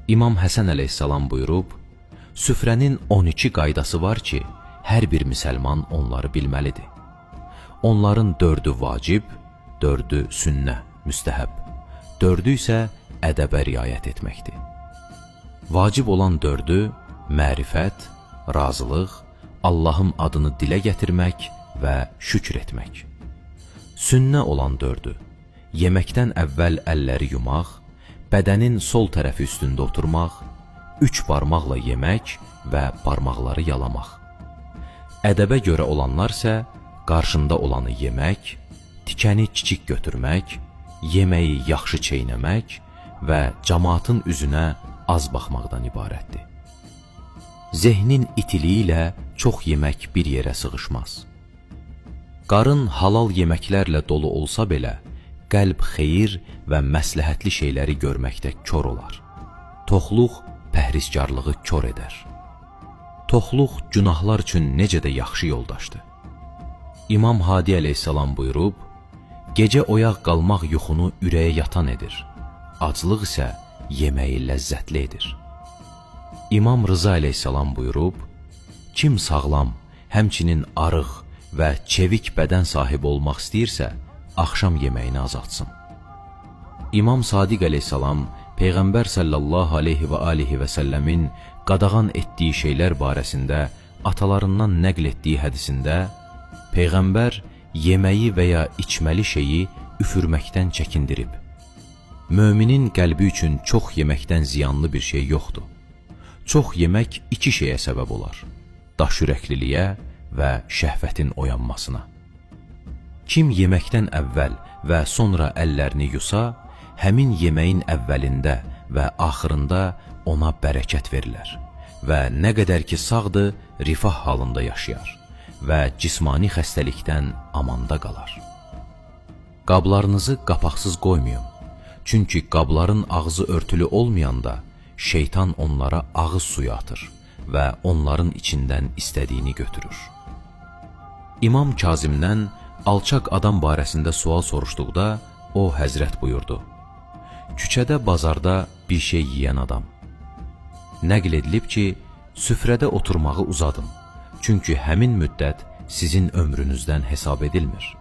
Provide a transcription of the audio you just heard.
İmam Həsən əleyhissalam buyurub, süfrənin 12 qaydası var ki, hər bir müsəlman onları bilməlidir. Onların 4-ü vacib, 4-ü sünnə, müstəhəb, 4-ü isə ədəbə riayət etməkdir. Vacib olan 4-ü mərifət, razılıq, Allahın adını dilə gətirmək və şükr etmək. Sünnə olan 4-ü yeməkdən əvvəl əlləri yumaq, bədənin sol tərəfi üstündə oturmaq, 3 barmaqla yemək və barmaqları yalamaq. Ədəbə görə olanlar isə qarşında olanı yemək, tikəni kiçik götürmək, yeməyi yaxşı çeynəmək və camaatın üzünə az baxmaqdan ibarətdir. Zehnin itiliyi ilə çox yemək bir yerə sığışmaz. Qarın halal yeməklərlə dolu olsa belə, qəlb xeyir və məsləhətli şeyləri görməkdə kor olar. Toxluq pəhrizkarlığı kor edər. Toxluq günahlar üçün necə də yaxşı yoldaşdır. İmam Hadi əleyhissalam buyurub, gecə oyaq qalmaq yuxunu ürəyə yatan edir. Aclıq isə yeməyi ləzzətli edir. İmam Rıza əleyhissalam buyurub, kim sağlam, həmçinin arıq və çevik bədən sahibi olmaq istəyirsə, axşam yeməyini azaltsın. İmam Sadiq əleyhissalam Peyğəmbər sallallahu aleyhi və alihi və səlləmin qadağan etdiyi şeylər barəsində atalarından nəql etdiyi hədisində Peyğəmbər yeməyi və ya içməli şeyi üfürməkdən çəkindirib. Möminin qəlbi üçün çox yeməkdən ziyanlı bir şey yoxdur. Çox yemək iki şeyə səbəb olar: daş ürəkliliyə və şəhvətin oyanmasına. Kim yeməkdən əvvəl və sonra əllərini yusa, həmin yeməyin əvvəlində və axırında ona bərəkət verilər və nə qədər ki sağdır, rifah halında yaşayar və cismani xəstəlikdən amanda qalar. Qablarınızı qapaqsız qoymayın. Çünki qabların ağzı örtülü olmayanda şeytan onlara ağız suyu atır və onların içindən istədiyini götürür. İmam Kazimdən alçaq adam barəsində sual soruşduqda o həzrət buyurdu: Küçədə, bazarda bir şey yeyən adam. Nəql edilib ki, süfrədə oturmağı uzadın. Çünki həmin müddət sizin ömrünüzdən hesab edilmir.